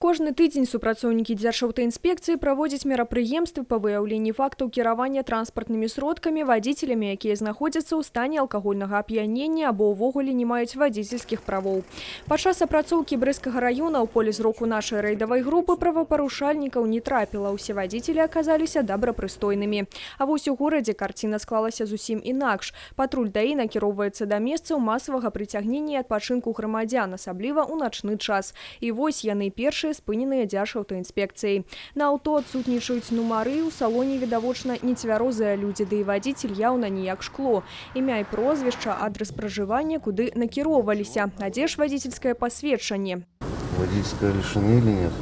Кожны тыдзень супрацоўнікі Дзяржаўтаінспекцыі праводзяць мерапрыемствы па выяўленні фактаў кіравання транспартнымі сродкамі вадзіцелямі, якія знаходзяцца ў стане алкагольнага ап'янення або ўвогуле не маюць вадзіцельскіх правоў. Падчас апрацоўкі Брэсцкага раёна ў поле зроку нашай рэйдавай групы правапарушальнікаў не трапіла. Усе вадзіцелі аказаліся добрапрыстойнымі. А вось у горадзе карціна склалася зусім інакш. Патруль ДАІ накіроўваецца да месцаў масавага прыцягнення і адпачынку грамадзян, асабліва ў начны час. І вось яны, першыя спыненыя Дзяржаўтаінспекцыяй. На аўто адсутнічаюць нумары, у салоне відавочна нецвярозыя людзі, ды і вадзіцель яўна не як шкло. Імя і прозвішча, адрас пражывання, куды накіроўваліся. А дзе ж вадзіцельскае пасведчанне? Водительское лишены или нет?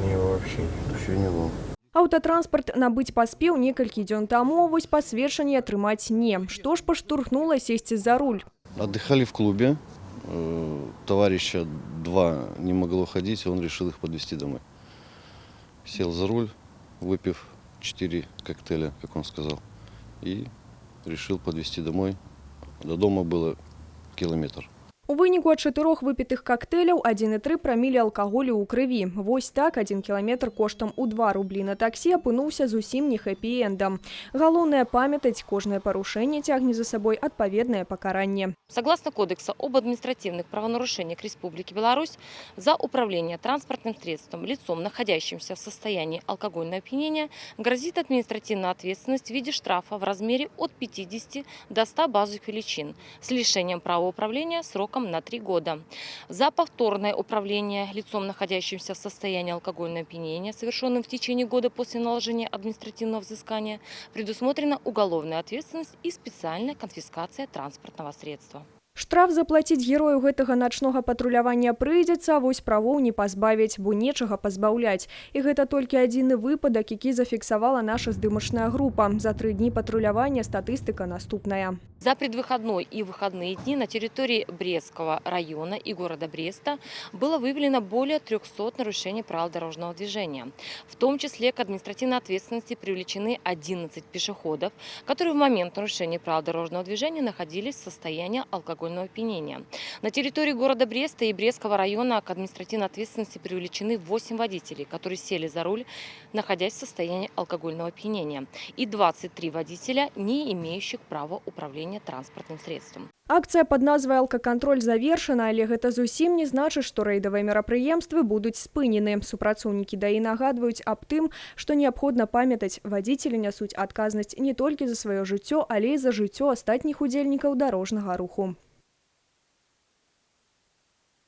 Не, вообще нет. Еще не был. Аўтатранспарт набыць паспеў некалькі дзён таму, а вось пасведчанне атрымаць не. Што ж падштурхнула сесці за руль? Отдыхали в клубе. Товарища два не могло ходить, он решил их подвезти домой. Сел за руль, выпив четыре коктейля, как он сказал, и решил подвезти домой. До дома было километр. У выніку ад чатырох выпітых кактэйляў 1,3 прамілі алкаголю ў крыві. Вось так 1 кіламетр коштам у 2 рублі на таксі апынуўся зусім не хэппі-эндам. Галоўнае памятаць: кожнае парушэнне цягне за сабой адпаведнае пакаранне. Согласно Кодекса об административных правонарушениях Республики Беларусь, за управление транспортным средством лицом, находящимся в состоянии алкогольного опьянения, грозит административная ответственность в виде штрафа в размере от 50 до 100 базовых величин с лишением права управления сроком на 3 года. За повторное управление лицом, находящимся в состоянии алкогольного опьянения, совершенным в течение года после наложения административного взыскания, предусмотрена уголовная ответственность и специальная конфискация транспортного средства. Штраф заплаціць герою гэтага начнога патрулявання прыйдзецца, а вось правоў не пазбавіць, бо нечага пазбаўляць. І гэта толькі адзіны выпадак, які зафіксавала наша здымачная група. За 3 дні патрулявання статыстыка наступная. За предвыходной и выходные дни на территории Брестского района и города Бреста было выявлено более 300 нарушений правил дорожного движения. В том числе к административной ответственности привлечены 11 пешеходов, которые в момент нарушения правил дорожного движения находились в состоянии алкогольного опьянения. На территории города Бреста и Брестского района к административной ответственности привлечены 8 водителей, которые сели за руль, находясь в состоянии алкогольного опьянения, и 23 водителя, не имеющих права управления транспортным средством. Акцыя пад назвай «Алкакантроль» завершана, але гэта зусім не значыць, што рэйдавыя мерапрыемствы будуць спынены. Супрацоўнікі ДАІ нагадваюць аб тым, што неабходна памятаць: вадзіцелі нясуць адказнасць не толькі за сваё жыццё, але і за жыццё астатніх удзельнікаў дарожнага руху.